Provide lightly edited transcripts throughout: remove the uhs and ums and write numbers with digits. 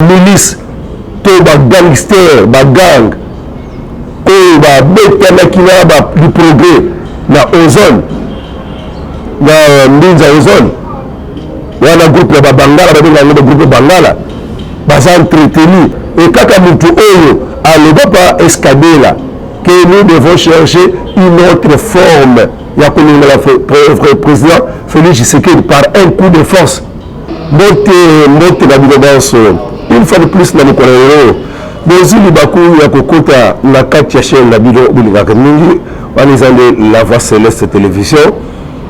Milice to ba gangster ba gang oyo babetanaki na ba du progrès na ozone na mbinza ozone wana groupe ya babangala babenga yango bagroupe bangala baza entretenu e kaka motu oyo aloba pa escadela que nous devons chercher une autre forme ya kolongola président Félix Tshisekedi par un coup de force. Mbote, mbote na bino banso. Une fois de plus na mokolo ya lelo, bozwi libaku ya kokota na kati ya chaîne na bino bolingaka mingi, wana eza nde La Voix Celeste Télévision.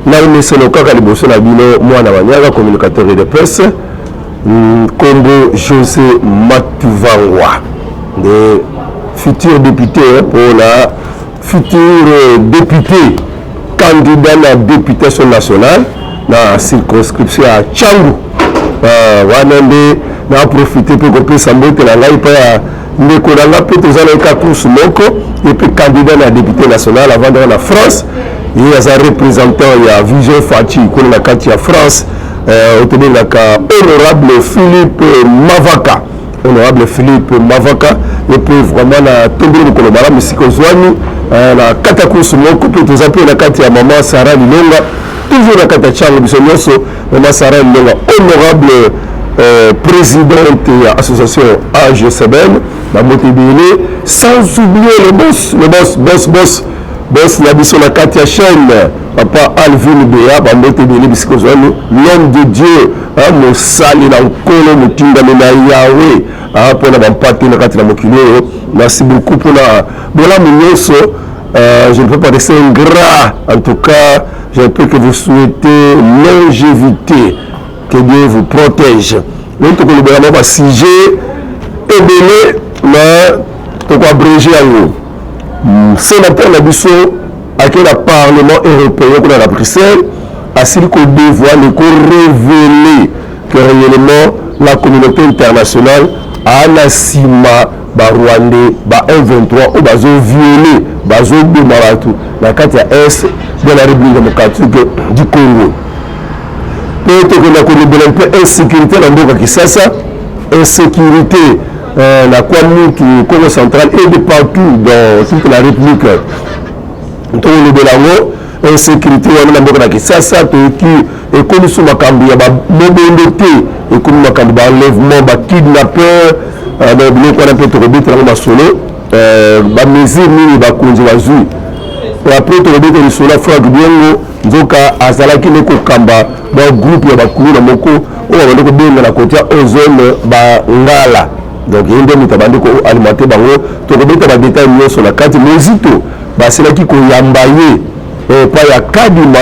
Na emeseno kaka liboso na bino mwana Wanyaka, communicateur de presse, nkombo José Matuvangwa, nde futur député mpona futur député candidat na députation nationale na circonscription ya Tshangu. Wana nde na profite mpe kopesa mbote na ngai mpe ya ndeko na ngai mpe toza na ye ka course moko ye mpe candidat na député national avandaka na France. Ye aza représentant ya Vision Fatshi kuna na kati ya France, oyo tobengaka honorable Philippe Mavaka. Honorable Philippe Mavaka ye mpe vraiment na tombeli mokolo malamu esika ozwami na kati ya course moko mpe toza mpe na kati ya mama Sara Lilonga, toujours na kati ya Tshangu biso nyonso. Mama Sara Lilonga, honorable présidente ya association AGSBN, bambote ebele, sans oublier le boss, le boss, boss, boss, boss na biso na kati ya chaîne, papa Alvin Beya, bambote ebele bisika ozwami, l'homme de Dieu, mosali na Nkolo, motindami na Yawe mpona bampate na kati na mokili oyo. Merci beaucoup mpona bolamu nyonso. Je ne peux pas rester ingrat. En tout cas, je peux que vous souhaiter longévité, que Dieu vous protège. Donc tokolobela mwa basujet ebele na tokoabrege yango. Sénateur na biso ake na Parlement européen kuna na Bruxelles, asili kodévoile, korévéler que réellement la communauté internationale aa na nsima Barwandais ba 123 oyo bazoviole, bazoboma bato na kati ya Est de la République démocratique du Congo. Mpe tokenda kolobela mpe insécurité na mboka Kisasa, insécurité na Kwamouth, Congo central et de partout dans toute la République. Tokolobela yango, insécurité wana na mboka na Kisasa. Toyoki ekomi so makambo ya bamobondo te, ekomi makambo baenlèvement, bakidnappeur. Donc biloko wana mpe tokobetela yango masolo, bamesure nini bakonzi bazwi. Après tokobeta lisolo ya Frank Diongo. Nzoka azalaki nde kokamba bagroupe ya bakuluna moko oyo babandi kobenga na kotia ozone bangala. Donc ye nde moto abandi koalimenter bango. Tokobeta badetail nyonso na kati. Mozito baselaki koyamba ye epai ya Kadima,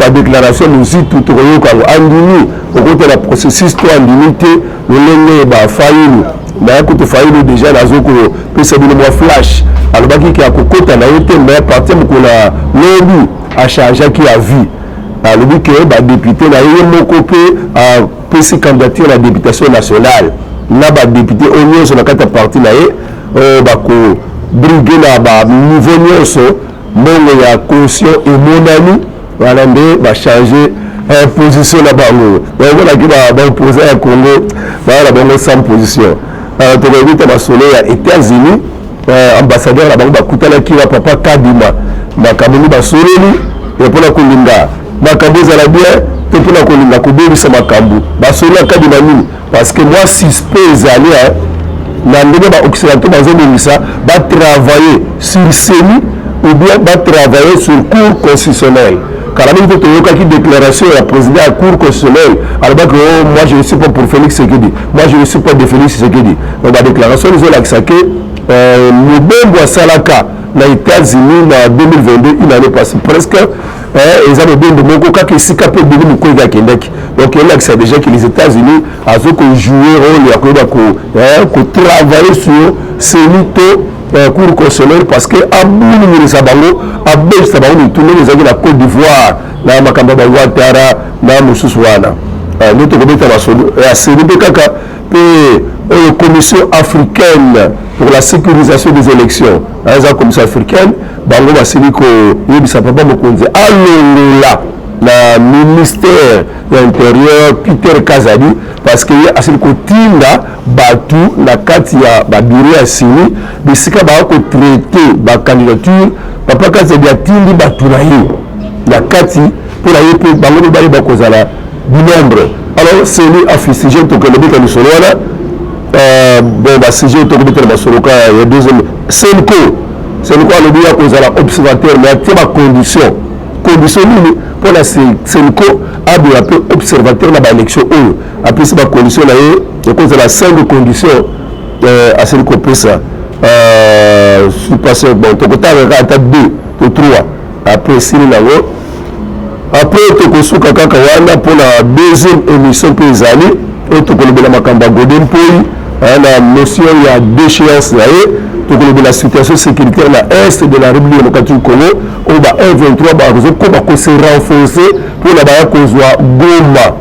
badéclaration Mozitu tokoyoka yango, andimi okotela processus to andimi te, lolenge bafayulu na kutu. Fayulu déjà nazo kopesa bino mwa flash, alobaki ke akokota na ye te, mais partir mokolo ya lobi achangeaki avis. Alobi ke badéputé na ye moko mpe apesi candidature na députation nationale na badéputé oyo nyonso na kati ya parti na ye oyo bakobriguer na baniveau nyonso. Mbongo ya caution emonani wana nde bachange position na bango. Baomonaki baopposant ya Congo baa na bango sans position. Tokoyebi te masolo ya États-Unis, ambassadeur na bango bakutanaki na papa Kadima, makambo nini basololi mpona kolinga makambo ezala bien to mpona kolinga kobebisa makambo? Basoli ya Kadima nini? Parce que mwa suspect ezali na ndenge baoccidentaux bazobongisa batravailler sur CENI ou bien batravailler sur Cour constitutionnelle. Kala mingi te toyokaki déclaration ya président ya Cour constitutionnelle, alobaki: "Oh, moi je ne suis pas pour Félix Tshisekedi, moi je ne suis pas de Félix Tshisekedi." Donc badéclaration ezolakisa ke mobembo asalaka na États-Unis na 2022, une année passée presque, eza mobembo moko kaka esika mpe Denis Mukwege akendaki. Donc elakisa déjà que les États-Unis azo kojouer rôle ya koyeba kotravailler sur CENI to Cour constitutionnelle, parce que abulungilisa bango, abebisa bango mitu ndenge ezalaki na Côte d'Ivoire na makambo ya baWatara na mosusu wana. Nde tokobeta masolo ya CENI mpe kaka mpe oyo Commission africaine pour la sécurisation des élections. Eza Commission africaine, bango basili koyebisa papa mokonzi alongola na ministère ya intérieur Peter Kazadi, parce que ye asili kotinda bato na kati ya babureau ya CENI bisika baya kotraiter bacandidature. Papa Kazadi atindi bato na ye na kati mpo na ye mpe bango mibale bakozala du nombre. Alors CENI afustige, tokende beta lisolo wana. Bon, basujet tokobetela masolo ka ya deuxième, CENCO. CENCO alobi ya kozala observateur, mais atie bacondition. Condition nini mpona CENCO abima mpe observateur na baélection oyo? Apesi bacondition na ye, ekozala 5 condition asili kopesa. Supase, bon, tokotanga kaka ata 2 to 3, après esili nango. Après tokosuka kaka wana mpona deuxième émission. Mpe ezali oyo tokolobela makambo ya Godé Mpoyi na motion ya déchéance na ye. Tokolobela situation sécuritaire na est de la République démocratique du Congo, oyo ba 123 bazokoma kose renforcer mpona baya kozwa Goma.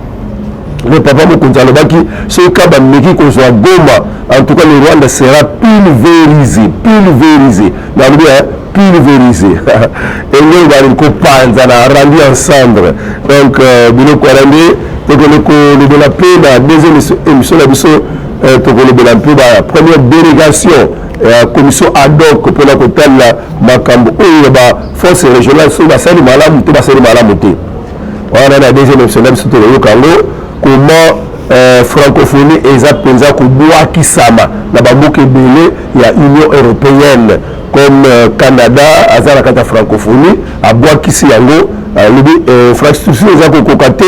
Le papa mokonzi alobaki soki ka bameki kozwa Goma, en tout cas le Rwanda sera pulvérisé, pulvérisé. Nalobi pulvérisé, engenge bali kopanza na rendu en cendre. Donc biloko wana nde tokende kolobela. Mpe na deuxième émission na biso, tokolobela mpe ba première délégation ya commission ad hoc mpona kotalela makambo oyo ya baforce régionale, soki basali malamu to basali malamu te. Wana na deuxième émission na biso tokoyoka yango, comment francophonie eza mpenza kobwakisama na bamboka ebele ya Union européenne, comme Canada aza na kati ya francophonie, abwakisi yango, alobi infrastructure eza kokoka te,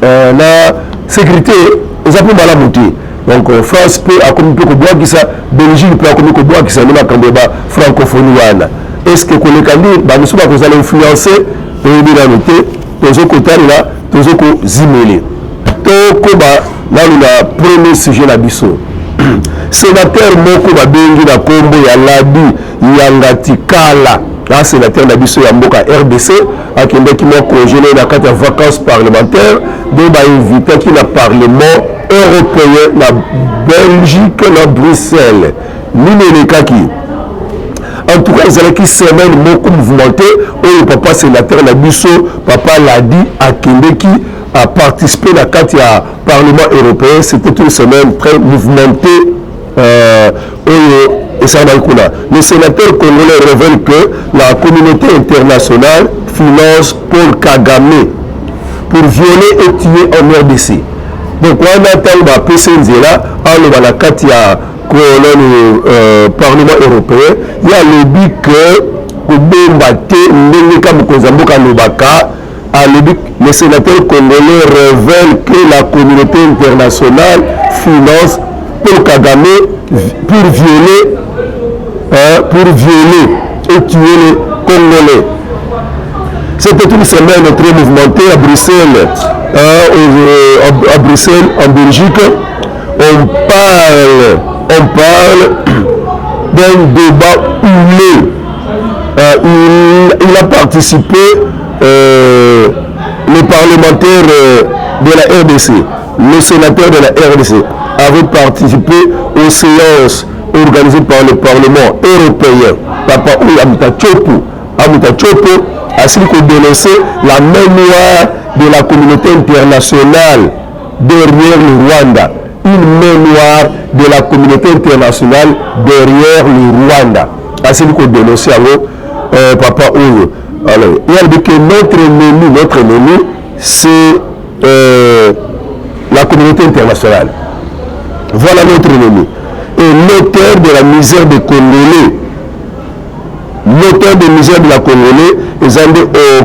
na sécurité eza mpe malamu te. Donc France mpe akomi mpe kobwakisa, Belgique mpe akomi kobwakisa nde makambo ya bafrancophonie wana. Est ce que koleka nde bamiso bakozala influence? Toyebi nano te, tozokotalela, tozokozimele. Tokoba nanu na premier sujet na biso. Sénateur moko babengi na nkombo ya Ladi Yangatikala, na sénateur na biso ya mboka RDC, akendaki mwa congé na kati ya vacances parlementaire, nde bainvitaki na Parlement européen na Belgique, na Bruxelles. Nini elekaki? En tout cas, ezalaki semaine moko mouvementé oyo papa sénateur na biso, papa Ladi, akendeki aparticiper na kati ya Parlement européen. C'était une semaine très mouvementée oyo esalamaki kuna. Le sénateur congolais révèle que la communauté internationale finance Paul Kagame pour violer et tuer en RDC. Donc wana ntango bapesi nzela aloba na kati ya koloni Parlement européen, ye alobi ke kobomba te ndenge ka mokonzi ya mboka alobaka. Alobi, le sénateur congolais révèle que la communauté internationale finance Paul Kagame pour violer, hein, pour violer et tuer les Congolais. C'était une semaine très mouvementée à Bruxelles, hein, à Bruxelles, en Belgique. On parle d'un débat houleux. Il a participé, le parlementaire de la RDC, le sénateur de la RDC, avait participé aux séances organisées par le Parlement européen. Papa oyo Amuta Tchopo, Amuta Tchopo asili kodénoncer la main noire de la communauté internationale derrière le Rwanda. Une main noire de la communauté internationale derrière le Rwanda. Asili kodénoncer yango, papa oyo. Alors, il a dit que notre ennemi, c'est la communauté internationale. Voilà notre ennemi. Et l'auteur de la misère des Congolais, l'auteur de misère de la Congolais, eza nde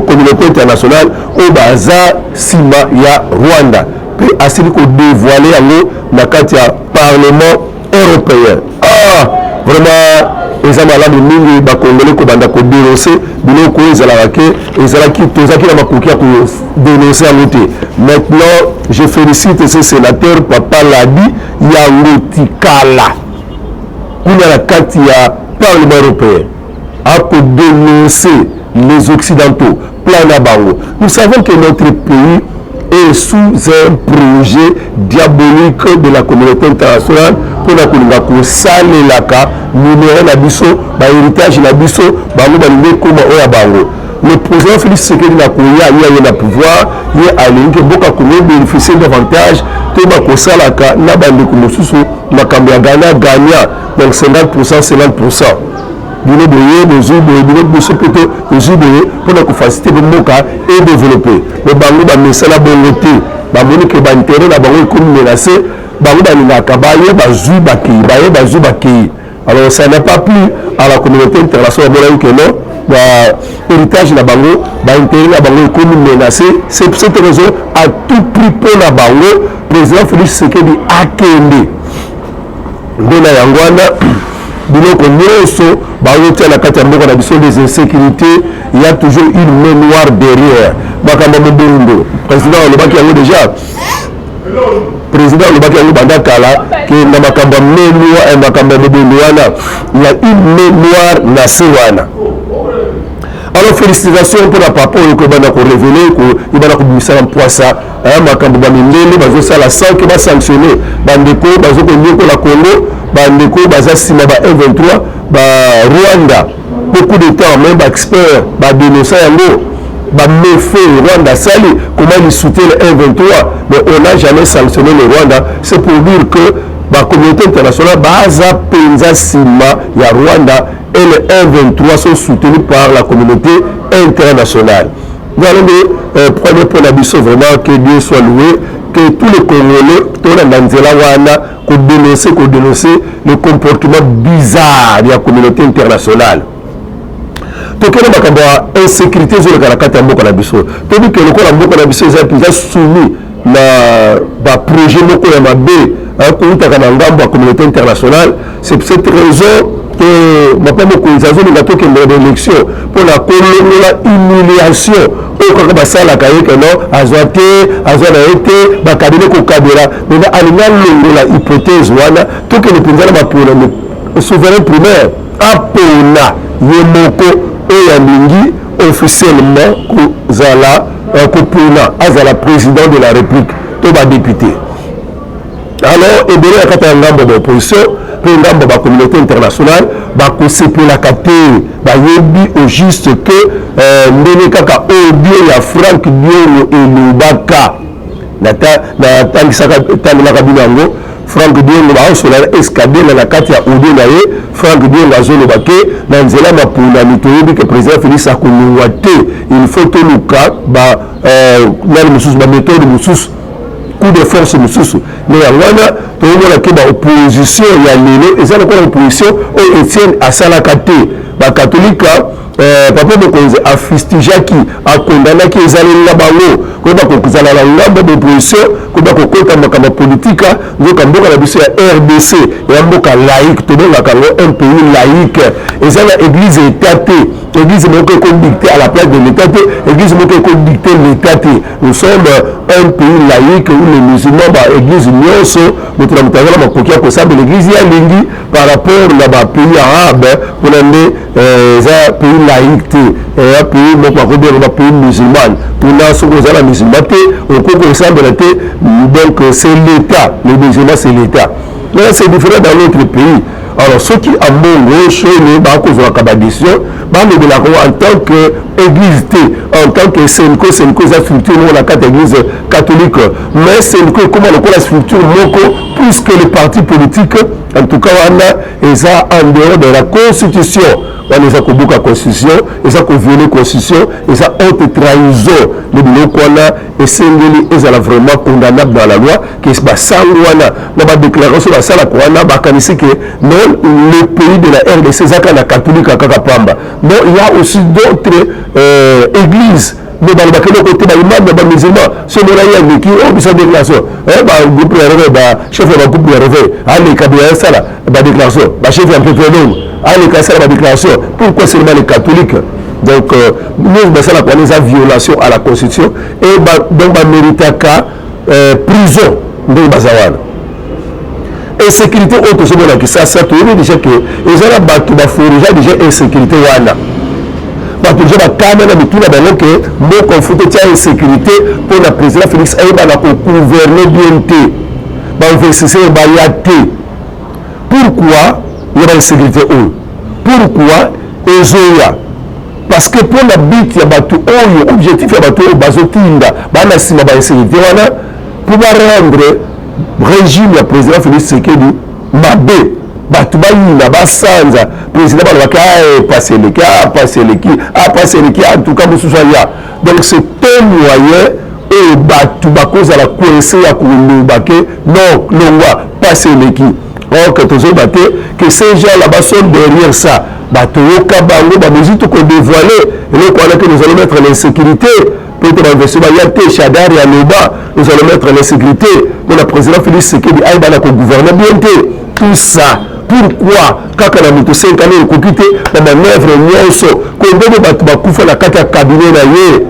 communauté internationale oyo baza nsima ya Rwanda. Mpe asili kodévoiler yango na kati ya Parlement européen. Ah, vraiment eza malamu mingi bakongole kobanda kodénoncer biloko oyo ezalaka ke ezalaki, tozalaki na makoki ya kodénoncer yango te. Maintenant, je félicite ce sénateur, papa Ladi Yango Tikala, kuna na kati ya Parlement européen, akodénoncer les Occidentaux, plan na bango. Nous savons que notre pays est sous un projet diabolique de la communauté internationale mpona kolinga kosalelaka minerai na biso, bahéritage na biso. Bango balingi ekóma oyo ya bango. Le président Félix Tshisekedi na koya ye aye na pouvoir, ye alingi ke mboka Congo bénéficier davantage to bakosalaka na bandeko mosusu makambo ya gagnant gagnant, donc 50% 50%. Bino boye bozwi boye, bino biso mpe to tozwi boye mpona kofacilite mpe mboka edeveloppe. Me bango bamesana bongo te, bamoni ke bainteret na bango ekomi menace. Bango balingaka baye bazwi bakei, baye bazwi bakei. Alors ça n'a pas plu à la communauté internationale. Bamonaki ke non, ba héritage na bango, bainteret na bango ekomi menace. C'est pour cette raison, à tout prix mpo na bango, président Félix Tshisekedi akende. Nde na yango wana biloko nyonso bazotia na kati ya mboka na biso, les insécurités, il y a toujours une main noire derrière. Makambo ya mobondo, président alobaki yango déjà, président alobaki yango banda kala ke na makambo ya main noire, makambo ya mobondo wana, il y a une main noire na se wana. Alors félicitation mpona papa oyo koyebana korévéler, koyebana kobimisa na mpwasa makambo bamindele bazosala sans ke basanctionne bandeko bazokonyokola Congo, bandeko baza nsima ba 123 ba Rwanda. Beaucoup de temps même baexpert badénonça yango, baméfait Rwanda asali, comment il soutient le 123, mais on n'a jamais sanctionné le Rwanda. C'est pour dire que bacommunauté internationale baza mpenza nsima ya Rwanda et le 123 sont soutenus par la communauté internationale. Voilà le premier point na biso. Vraiment, que Dieu soit loué, que tous les Congolais tolanda nzela wana kodénoncer le comportement bizarre ya communauté internationale. Tokende makambo ya insécurité ezoleka na kati ya mboka na biso. Toyebi ke lokola mboka na biso eza mpenza soumis na baprojet moko ya mabe koutaka na ngambo ya communauté internationale, c'est pour cette raison ke mapa mokonzi azolinga tokende na baélection mpona kolongola humiliation oyo kaka basalaka ye, keno azwa te, azwa na ye te, bakabele kokabela. Maintenant alingi alongola hypothèse wana, tokende mpenza na maponami, souverain primaire apona ye moko oyo alingi officiellement kozala, kopona azala président de la République to badéputé. Alors ebele na kati ya ngambo ya baopposition mpe ngambo ya bacommunauté internationale bakosepelaka te. Bayebi au juste ke ndenge kaka audio ya Frank Diongo elobaka, natangisaka, tangelaka bino yango. Frank Diongo baosola eskadela na kati ya audio na ye. Frank Diongo azoloba ke na nzela maponami, toyebi ke président Félix akolongwa te, il faut toluka ba nani mosusu, baméthode mosusu, coup de force mosusu. Me yango wana toomona ke baopposition ya lelo eza lokola opposition oyo Etienne asalaka te. Bakatolika, papa mokonzi afustigeaki, akondanaki ezaleli na bango koyeba kozala na ngambo ya baopposition, koyeba kokota makambo ya politika. Nzoka mboka na biso ya RDC ya mboka laïque, tobengaka yango un pays laïque. Eza na église état te, église moko ekodicte à la place de l'état te, église moko ekodicte l'état te. Nous sommes un pays laïque où les musulmans, baéglise nyonso, moto na moto aza na makoki ya kosambela église ye alingi. Par rapport na bapays arabe mpona nde eza pays laïque te, eya pays moko bakobenga bapays musulman. Kuna soki oza na musulman te, okoki kosambela te. Donc c'est l'état, le musulman c'est l'état, mais c'est différent dans notre pays. Alors soki Ambongo Shole bakozwaka badécision, balobelaka en tant que église te, en tant que CENCO. CENCO eza structure moko na kati ya église catholique, mais CENCO ekóma lokola structure moko plus que le parti politique. En tout cas wana eza en dehors de la constitution, wana eza kobuka constitution, eza kovioler constitution, eza haute trahison. Nde biloko wana esengeli ezala vraiment condamnable dans la loi, ke basango wana na badéclaration basalaka wana bakanisi ke non, le pays de la RDC eza kaka na catholique kaka pamba. Non, il y a aussi d'autres églises, mais balobaka eloko te. Baimam ya bamusulman, so omona ye aleki oyo biso déclaration, bagroupe ya réveil, bachef ya bagroupe ya réveil aleka boye asala badéclaration, bachef ya mpepenongo aleka asala badéclaration. Pourquoi seulement les catholiques? Donc nyonso basalaka wana eza violation à la constitution et donc baméritaka prison ndenge baza wana. Insécurité oyo tozomona Kisasa, toyebi déjà ke eza na bato baforger déjà insécurité wana. Bato déjà bakama na mituna bango ke mboka ofuta tia insécurité mpona président Félix ayebana kogouverne bien te, bainvestisseur baya te. Pourquoi ya bainsécurité oyo? Pourquoi ezoya? Parce que bato bazoforger yango. Parce que mpo na but ya bato oyo, objectif ya bato oyo bazotinda baa na nsima ba insécurité wana mpo barendre régime ya président Félix Tshisekedi mabe, bato bayina, basanza président, balobaki: "Ah, pasi eleki, ah, pasi eleki, ah, pasi eleki, en tout cas mosusu aya." Donc c'est un moyen oyo bato bakozala coincé ya koloba ke non, longwa, pasi eleki. Or que tozoyeba te que ces gens là-bas sont derrière ça. Bato yoka bango bamezi tokodévoile eloko wana ke nous allons mettre l'insécurité po ete bainvestisseur baya te. Shadary aloba: "Nous allons mettre l'insécurité mpona président Félix Tshisekedi ayeba na kogouverne bien te." Tout ça pourquoi? Kaka na moto 5 ans ekoki te na manœuvre nyonso. Combien bato bakufa na kati ya cabinet na ye?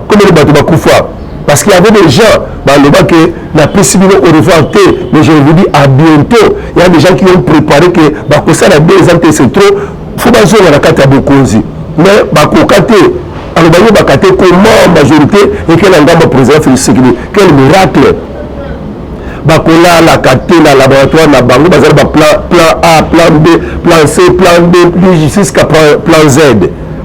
Combien bato bakufa? Parce qu'il y avait des gens baloba ke napesi bino au revoir te, mais je vous dis à bientôt. Il y a des gens qui ont préparé ke bakosala 2 ans te, c'est trop, faut bazonga na kati ya bokonzi, mais bakoka te. Alors bayebaka te comment majorité ekela ngambo président Félix Tshisekedi. Quel miracle! Bakolalaka te na laboratoire na bango, bazali baplan: plan A, plan B, plan C, plan D, jusqu'à plan Z,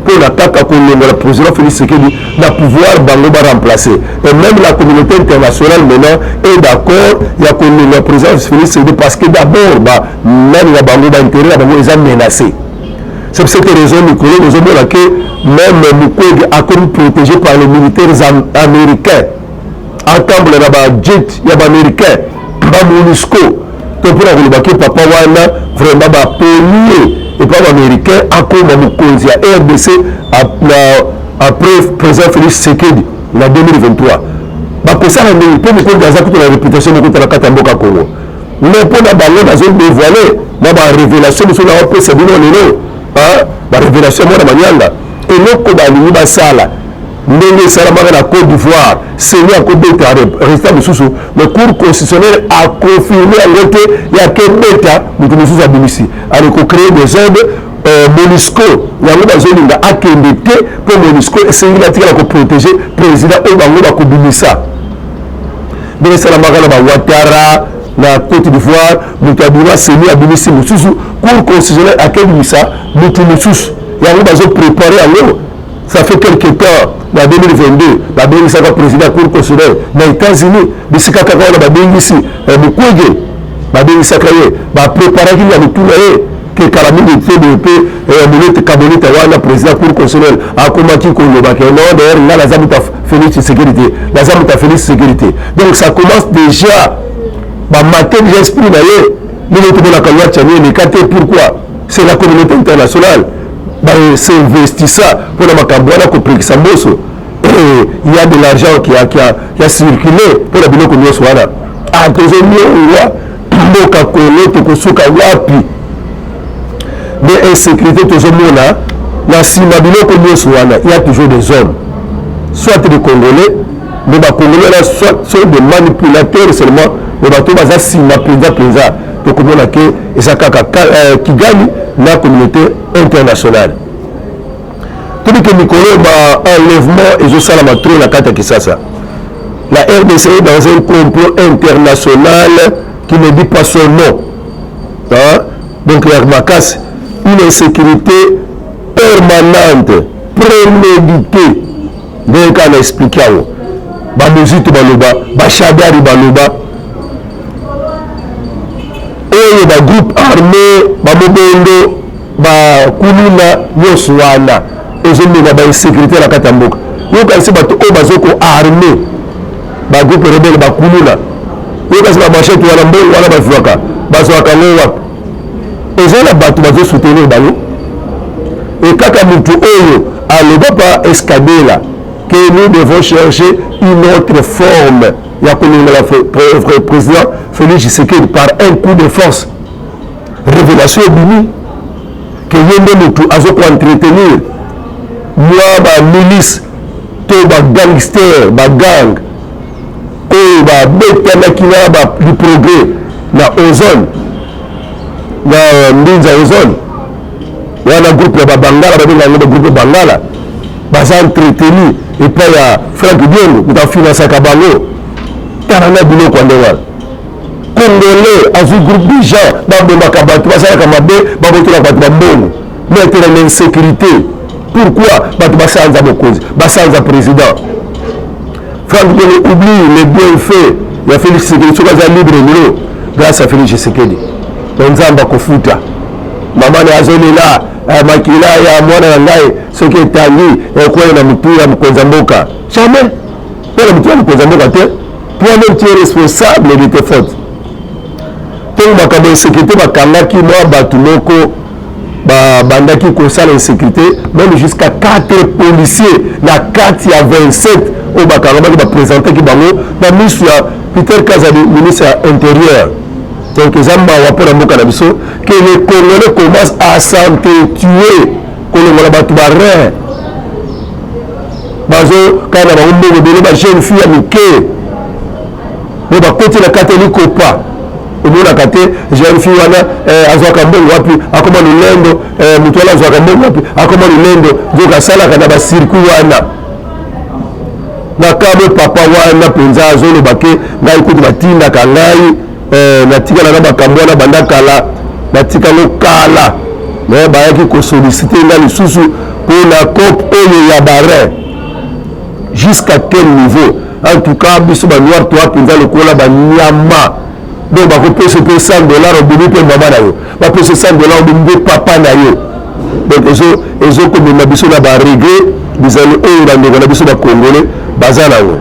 mpona kaka kolongola président Félix Tshisekedi na pouvoir, bango baremplacer. Et même la communauté internationale maintenant est d'accord ya kolongola président Félix Tshisekedi, parce que d'abord banani na bango, baintérêt na bango eza menacé. C'est pour cette raison mikolo bozomona ke même Mukwege akomi protégé par les militaires américains, atambola na bajet ya baaméricain, baMONUSCO, to mpona koloba ke papa wana vraiment baponi ye epa baaméricain, akoma mokonzi ya RDC après président Félix Tshisekedi na 2023. Bakosala ndenge mpo mokonzi aza kutu na réputation moko na kati ya mboka Congo. Mais mpo na bango, nazodévoile na barévélation mosusu na bapesa bino lelo, barévélation mwana manyanga. Eloko balingi basala, ndenge esalamaka na Côte d'Ivoire, CENI akobeta résultat mosusu, mais Cour constitutionnelle aconfirme yango te, yakebeta moto mosusu abimisi, ale kocréer désordre. MONUSCO yango bazolinga akende te, mpo MONUSCO esengi batikala koprotéger président oyo bango bakobimisa, ndenge esalamaka na baOuattara na Côte d'Ivoire. Moto abima, CENI abimisi mosusu, Cour constitutionnelle akebimisa motu mosusu. Yango bazoprépare yango, ça fait quelque temps. Na 2022 babengisaka président Cour constitutionnelle na États-Unis, bisika kaka wana babengisi Mukwege, babengisaka ye, bapreparaki na motu na ye ke kala mingi te boye. Mpe Molete Kaboneta wana, président Cour constitutionnelle, akomaki koloba ke non, d'ailleurs nga naza moto ya Félix Tshisekedi te, naza moto ya Félix Tshisekedi te. Donc ça commence déjà, bamate déjà esprit na ye. Ndenge tomonaka loi Tshiani eleka te, pourquoi? C'est la communauté internationale s'investissa mpona makambo wana kopekisa mboso. Il y a de l'argent qui a circulé mpona biloko nyonso wana. Ah, tozoniongwa mboka Kongo, tokosuka wapi? Nde insécurité tozomona na nsima biloko nyonso wana, il y a toujours des hommes, soit des Congolais, mais bacongolais wana soit sont des manipulateurs seulement, mais bato baza nsima mpenza mpenza, tokomona ke eza kaka Kigali na communauté internationale. Tobike mikolo ba enlèvement ezosalama trop na kati ya Kinshasa. La RDC est dans un complot international qui ne dit pas son nom, hein? Donc ya makasi, une insécurité permanente, préméditée, ndenge kaka na explique yango. Bamozito baloba, baShadary baloba, oyo bagroupe armé, bamobondo, bakuluna nyonso wana ezomema bainsécurité na kati ya mboka. Yokanisi bato oyo bazokoarme bagroupe rebelle, bakuluna, yokanisi bamachete wana, mbongo wana bazwaka, bazwaka yango wapi? Eza na bato bazosoutenir bango. E kaka motu oyo aloba pa escadela que nous devons chercher une autre forme ya kolongola président Félix Tshisekedi par un coup de force. Révélation ebimi ke ye nde motu azokoentretenir mwa bamilice to bagangster, bagang oyo babetanaki na du progrès na Ozone, na Mbinza Ozone wana. Groupe ya babangala, babenga yango bagroupe Bangala, baza entretenu epai ya Frank Diongo, moto afinansaka bango. Tala na biloko ya ndenge wana, Congolais azwi groupe de gens babomaka bato, basalaka mabe, babotolaka bato bambongo, mettre na insécurité. Pourquoi bato basanza mokonzi, basanza président? Franck Diongo oublie les bienfaits ya Félix Tshisekedi. Soki aza libre lelo grâce à Félix Tshisekedi, to Nzambe akofuta. Mama na azolela eh, makila ya mwana na ngai soki etangi ekwei na motu ya mokonzi ya mboka. Jamais mpo na motu ya mokonzi ya mboka te. Toi-même tu es responsable de tes fautes. Ntango makambo ya insécurité, bakangaki mwa bato moko babandaki kosala insécurité, même jusqu'à 4 policiers na kati ya 27 oyo bakangamaki, bapresentaki bango na miso ya Peter Kazadi, ministre ya Intérieur. Donc eza mawa mpo na mboka na biso que les Congolais commencent à s'entretuer, kolongola bato barein, bazokana bango mbongo ebele, bajeune fille ya mike oyo bakoti na kati ya likopa. Omonaka te jeune fille wana eh, azwaka mbongo wapi, akoma lolendo eh, moto wana azwaka mbongo wapi, akoma lolendo, nzoka asalaka na bacircuit wana. Na kamwe, papa wana mpenza azoloba ke ngai kutu batindaka ngai eh, natikala na makambo wana banda kala, natikango kala, me bayaki kosollicite ngai lisusu mpo na cope oyo ya barin. Jusqu'à quel niveau? En tout cas biso banoir toa mpenza lokola banyama. Donc bakopesa mpe 100 $, obomi mpe mama na yo, bapesa 100 $, obomi mpe papa na yo. Donc ezokomema biso na baregret bizali oyo bandeko na biso bacongolais baza nango.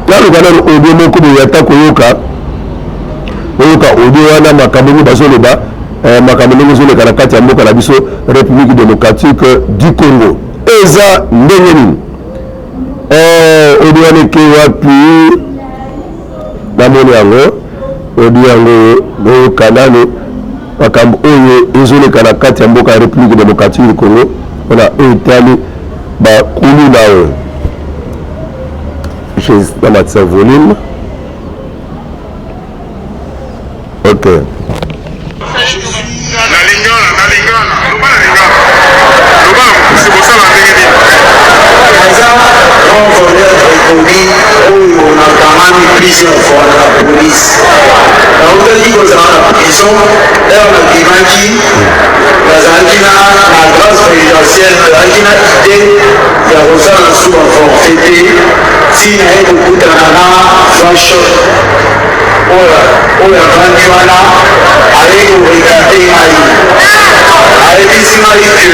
Naluka nano audio moko boye, ata koyoka, oyoka audio wana, makambo ndenge bazoloba eh, makambo ndenge ezoleka na kati ya mboka na biso, République démocratique du Congo, eza ndenge nini. Eh, audio wana eke wapi? Namoni yango, audio yango, boyoka nano makambo oyo ezoleka na kati ya mboka ya République démocratique du Congo mpona oyo etali bakuluna oyo. Namatisa volume. Ok. Na lingala, na lingala, loba na lingala, loba na mokuse, bosala ndenge nini? Naza grand voleur reconnu oyo nakangami plusieurs fois na la police. Nautaki kozala na prison, heure nabimaki, nazalaki na grâce présidentielle, nazalaki na idée ya kosala lisusu baforfait te, ntina ye kokutana na Fashion oyo avandi wana, aye korecruter ngai, ayebisi ngai ke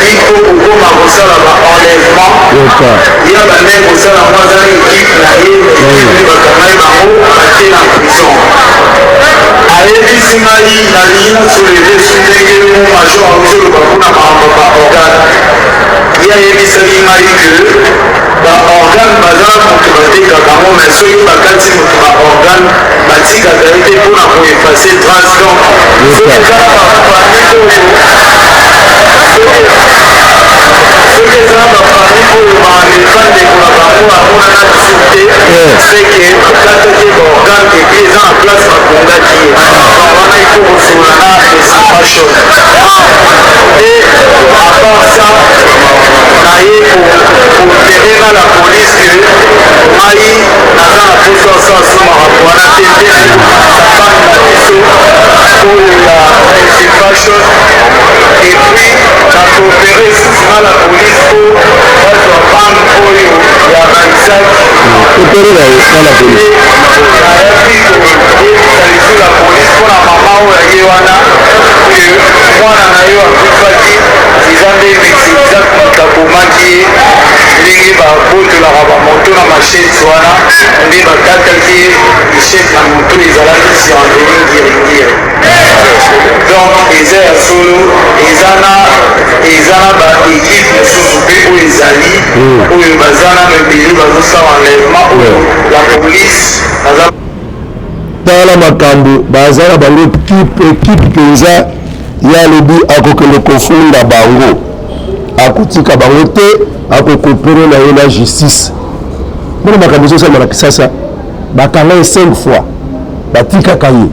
il faut kokoma kosala ba enlèvement ya bandenge kosala ngo. Aza na équipe na ye, équipe bakangai bango, batie na prison. Ayebisi ngai, nalingi nasoulever su ndenge mo major azoloba mpona makambo baorgane. Ye ayebisaki ngai ke baorgane baza na moto batekaka yango, mais soki bakati moto baorgane, batikaka ye te mpona koeffacer trace. Donc soki eza na bafamille oyo, soki eza na bafamille oyo baenlever ndeko na bango, amonana lisusu te, c'est que bakataki baorgane et puis eza na place bakongaki ye. Donc wana il faut kosolola na monsieur Fashion. Et à part ça, naye kocoopérer na la police ke ngai naza na poso asala so makambo wana te. Nde naye kokangisa bana na biso oyo ya monsieur Fashion et puis nacoopérer lisusu na la police po bazwa bande oyo ya Isaac. Coopérer na ye na la police. Nayaki koyebisa lisusu la police mpona mama oyo aye wana ke mwana na yo akufaki, eza nde monsieur Isaac moto abomaki ye. Ndenge babotolaka bamoto na machete wana, nde bakataki ye machete na moto, ezalaki survenu Ngiri-Ngiri. Donc eza ya solo, eza na baéquipe mosusu mpe oyo ezali oyo baza nano ebele, bazosala enlèvement oyo la police baza. Tala makambo baza na bango, équipe mpenza. Ye alobi akokende kofunda bango, akotika bango te, akocoopérer na ye na justice. Mpona makambo ezosalema na Kisasa, bakanga ye 5 fois, batikaka ye.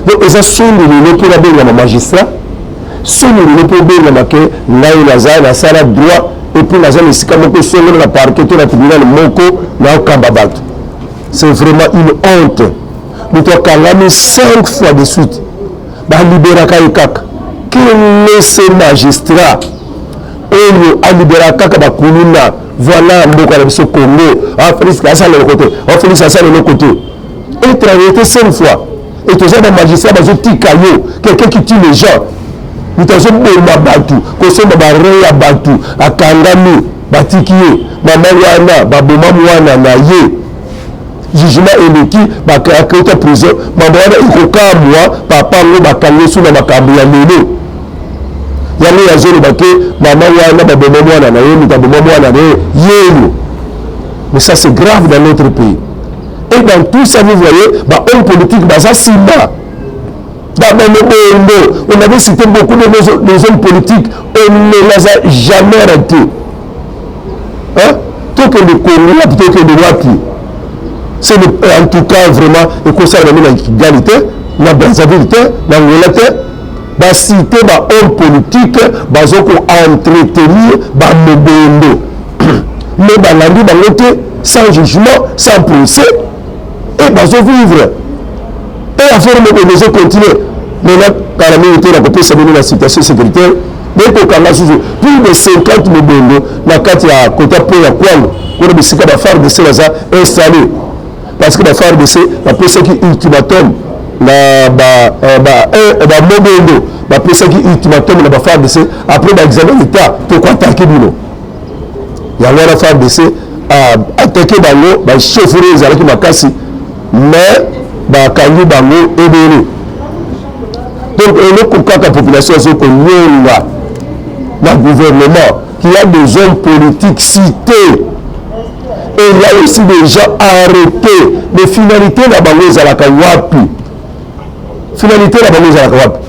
Donc eza soni lelo mpo nabengama magistrat, soni lelo mpo obengama ke ngai naza nasala droit et puis naza na esika moko songolo na parquet to na tribunal moko, naokamba bato. C'est vraiment une honte. Moto akangami 5 fois de suite, baliberaka ye kaka. Quel est ce magistrat? oyo alibera kaka bakuluna. Voilà mboka na biso Congo. Ah, Félix asala eloko te, ah, Félix asala eloko te. Être arrêté cinq fois et toza ba magistrat bazotika yo, quelqu'un qui tue les gens, moto azoboma bato, kosomba bare ya bato, akangami, batiki ye. Mama wana baboma mwana na ye, jugement eleki, bakota prison. Mama wana ekokamwa, papa yango bakangi su na makambo ya lelo. Yango yazoloba ke mama wana baboma mwana na ye, moto aboma mwana na ye yeyo. Mais ça, c'est grave dans notre pays. Et dans tout ça, vous voyez, ba hommes politiques baza nsima. Bamanobondo, on avait cité beaucoup de nos hommes politiques, on ne les a jamais arrêtés, hein? Tokende Kongo wapi? Tokende wapi? C'est en tout cas vraiment ekosala bango na Kigali te, na Brazzaville te, na Angola te. Bacité bahomme politique bazo koentretenir bamobondo, mais balandi bango te, sans jugement, sans procès, et bazovivre et affaire mobondo ezocontinue. Maintenant, kala mingi te, nakopesa bino na situation sécuritaire. Bekokanga susu plus de 50 mobondo na kati ya kota po ya Kwango kuna, bisika baFARDC baza installé, parce que baFARDC bapesaki ultimatum na bamobondo, bapesaki ultimatum na baFARDC: après baexamen d'état, tokoattaquer bino. Yango wana FARDC attaquer bango, baéchauffourée ezalaki makasi, mais bakangi bango ebele. Donc eloko kaka population azo konionga na gouvernement, qu'il y a des hommes politiques cités et il y a aussi des gens arrêtés, mais finalité na bango ezalaka wapi? Finalité na bango ezalaka wapi?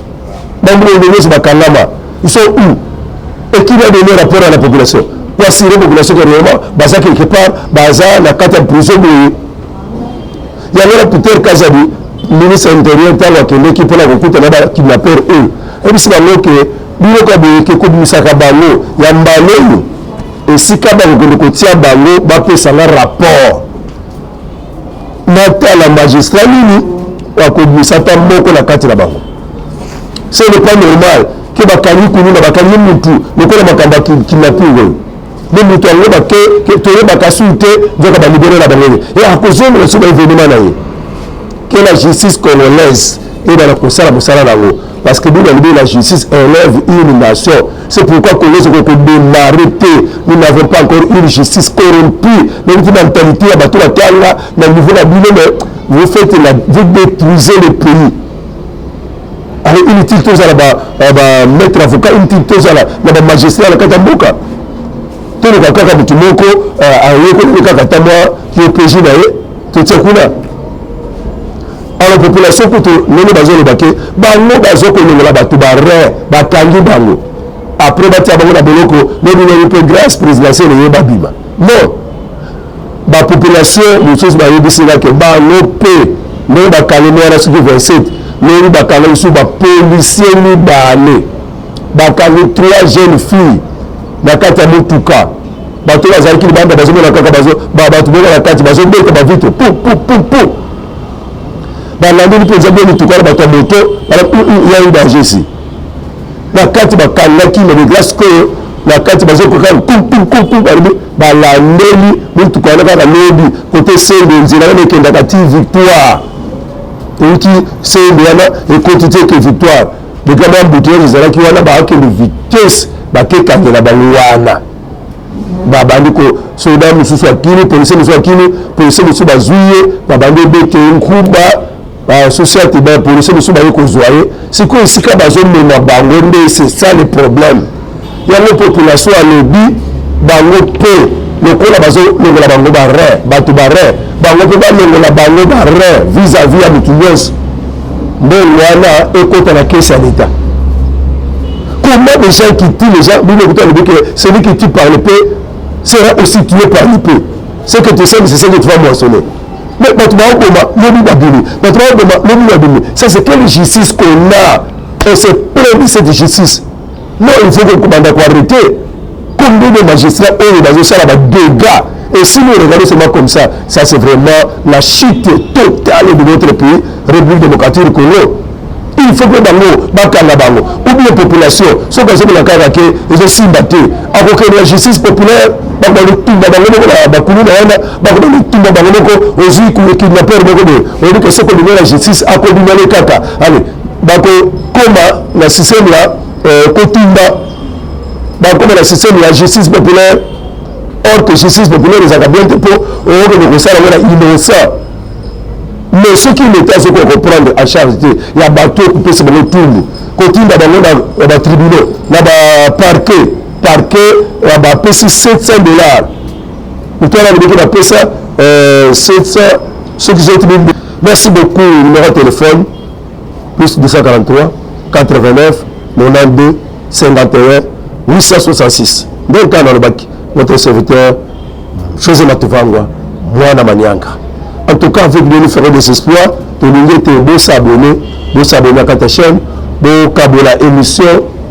Bango nyonso bakangama, ils sont où? Et qui va donner rapport à la population pour assurer la population que réellement baza quelque part, baza na kati ya prison boye? Yango na Peter Kazadi, ministre intérieur, ntango akendeki mpona kokutana bakidnapper oyo, ayebisi bango ke biloko ya boye ke kobimisaka bango ya mbala oyo, esika bakokende kotia bango, bapesanga rapport, natala magistrat nini akobimisa ata moko na kati na bango. Ce n'est pas normal ke bakangi kuluna, bakangi mutu lokola makambo ya kidnapping oyo, me moto yango bake, toyebaka su te, nzoka balibérer na bango ye, akozongela so baévénement na ye. Ke la justice congolaise eyebana kosala mosala nango, parce que bino balobi la justice élève une nation. C'est pourquoi Congo ekoki kodémarrer te. Nous n'avons pas encore une justice corrompue. Même ti mentalité ya bato batanga na niveau na bino, mais vous faites la, vous détruisez le pays. Alors inutile tozala bamaître avocat, inutile tozala na bamagistrat na kati ya mboka. Toluka kaka motu moko ayekoli kaka ata mwa OPJ na ye, totia kuna. Alors population kutu ndenge bazoloba ke bango bazokolongola bato barein, bakangi bango, après batia bango na boloko, lobi lobi mpe grâce présidentielle eye, babima. Non, bapopulation mosusu bayebisi nga ke bango mpe ndenge bakangi mwana soki 27, lobi bakangi lisusu bapolicier mibale, bakangi trois jeunes filles na kati ya motuka. Bato bazalaki libanda bazomona kaka bato bongo na kati bazobeta bavitre pu pu pu pu. Balandeli mpenza bo mituka na bato ya moto, ya un danger si na kati bakangaki na begrâce oyo na kati bazokoka kukukuku. Balobi balandeli motuka wana kaka lobi kote Sembe, nzela wana ekendaka ti Victoire, euti Sembe wana ekoti ti eke Victoire. Likambo ya embouteillage ezalaki wana, baakende vitesse, bakekangela bango wana, babandi ko soda mosusu akimi, policier mosusu akimi, policier mosusu bazwi ye, babandi obete nkuba social te, bapolicier mosusu baye kozwa ye. Sikoyo esika bazomema bango nde c'est ça le problème. Yango population alobi bango mpe lokola bazolongola bango barein, bato barein, bango mpe balongola bango barein vis-à-vis ya motu nyonso. Mbongo wana ekota na caisse ya l'État. Comment des gens qui tuent les gens? Bible ekuta alobi que celui qui tue par l'épée sera aussi tué par l'épée. Ce que tu sèmes, c'est ce que tu vas moissonner. Mais bato baoboma, lobi babimi, bato baoboma, lobi babimi. Ça, c'est quelle justice qu'on a? On se plaint de cette justice. Non, il faut que kobanda koarrêter combien de magistrats oyo bazosala badégâts. Et si nous regardons seulement comme ça, ça, c'est vraiment la chute totale de notre pays, République démocratique du Congo. Il faut mpe bango bakanga bango ou bien population soki azomona kaka ke ezosimba te, akokende na justice populaire, bakobanda kotumba bango moko na bakuluna wana, bakobanda kotumba bango moko. Ozwi kidnapper moko boye, oyebi ke soki obimi na justice akobima ne kaka. Ale bakokoma na système ya kotumba, bakoma na système ya justice populaire. Or que justice populaire ezalaka bien te, mpo okokende kosala ngo na innocent. Mais soki leta azokoka koprendre en charge te ya bato, kopesa bango etumbu, kotinda bango na batribunaux, na baparquet, parquet bapesi 700 $, moto wana alobiki bapesa 700 soki zoti. Merci beaucoup. Numéro de téléphone: +243 89 92 51 866. Ndenge kaka nalobaki, votre serviteur José Matuvangwa Mwana Manianga. En tout cas, avec nous ferons des espoirs. Tolingi ete bos'abonner, bos'abonner na kati ya chaîne, bokabola émission,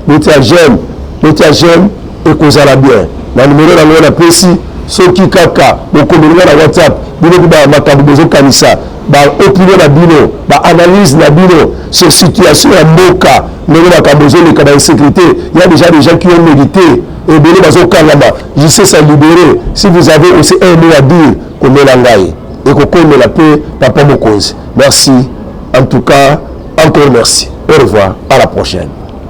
botia j'aime, botia j'aime, ekozala bien. Na numéro nango napesi, soki kaka bokomeli nga na WhatsApp, bino mpe makambo bozokanisa, baopinion na bino, baanalyse na bino sur situation ya mboka, ndenge makambo ezoleka, bainsécurité, ya déjà des gens qui ont mérité, ebele bazokangama, justice a libéré. Si vous avez aussi un mot à dire, komela ngai, ekokomela mpe papa mokonzi. Merci en tout cas, encore merci, au revoir, à la prochaine.